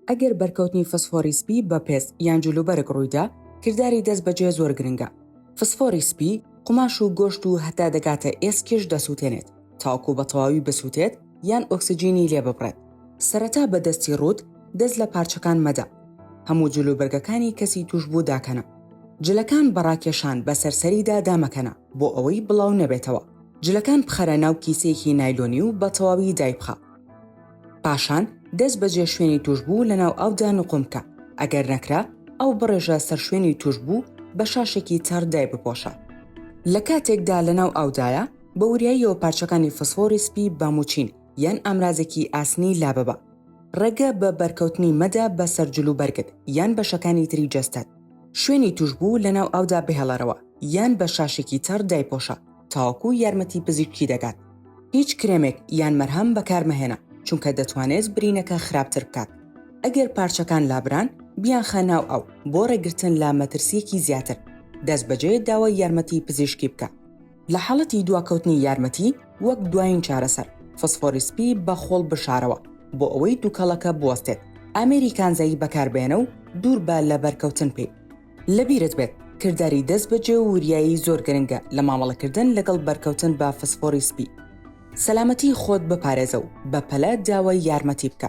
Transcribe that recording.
ئەگەر بەرکەوتنی فسفۆری سپی بە پێست یان جلوبەرگ ڕوویدا، کرداری دەستبەجێ زۆر گرنگە. فسفۆری سپی قوماش و گۆشت و هەتا دەگاتە ئێسکیش دەسووتێنێت تاوەکو بە تەواوی بسووتێت یان ئۆکسجینی لێ ببڕێت. سەرەتا بە دەستی ڕووت دەست لە پارچەکان مەدە. هەموو جلوبەرگەکانی کەسی تووشبوو داکەنە. جلەکان بە ڕاکێشان بەسەر سەریدا دامەکەنە بۆ ئەوەی بڵاو نەبێتەوە. جلەکان بخەرە ناو کیسەیەکی نایلۆنی و بە تەواوی دایبخە. پاشان دەست بەجێ شوێنی تووشبوو لەناو ئاودا نوقم بکە، ئەگەر نەکرا ئاو بڕێژە سەر شوێنی تووشبوو بە شاشێکی تەڕ دایبپۆشە. لە کاتێکدا لەناو ئاودایە، بە وریاییەوە پارچەکانی فسفۆری سپی بە موچین یان ئامرازێکی ئاسنی لاببە. ڕێگە بە بەرکەوتنی مەدە بە سەر جلوبەرگت یان بەشەکانی تری جەستەت. شوێنی تووشبوو لەناو ئاودا بهێڵەرەوە یان بە شاشێکی تەڕ دایپۆشە تاوەکو یارمەتی پزیشکی دەگات. هیچ کرێمێک یان مەرهەم بەکارمەهێنە چونکە دەتوانێت برینەکە خراپتر بکات. ئەگەر پارچەکان لابران، بیانخە ناو ئاو بۆ ڕێگرتن لە مەترسییەکی زیاتر. دەستبەجێ داوای یارمەتی پزیشکی بکە. لە حاڵەتی دواکەوتنی یارمەتی، وەک دوایین چارەسەر، فسفۆری سپی بە خۆڵ بشارەوە بۆ ئەوەی دووکەڵەکە بوەستێت. ئامێری کانزایی بەکاربهێنە و دووربە لە بەرکەوتن پێی. لەبیرت بێت، کرداری دەستبەجێ و وریایی زۆر گرنگە لە مامەڵەکردن لەگەڵ بەرکەوتن بە فسفۆری سپی. سەلامەتی خۆت بپارێزە و بەپەلە داوای یارمەتی بکە.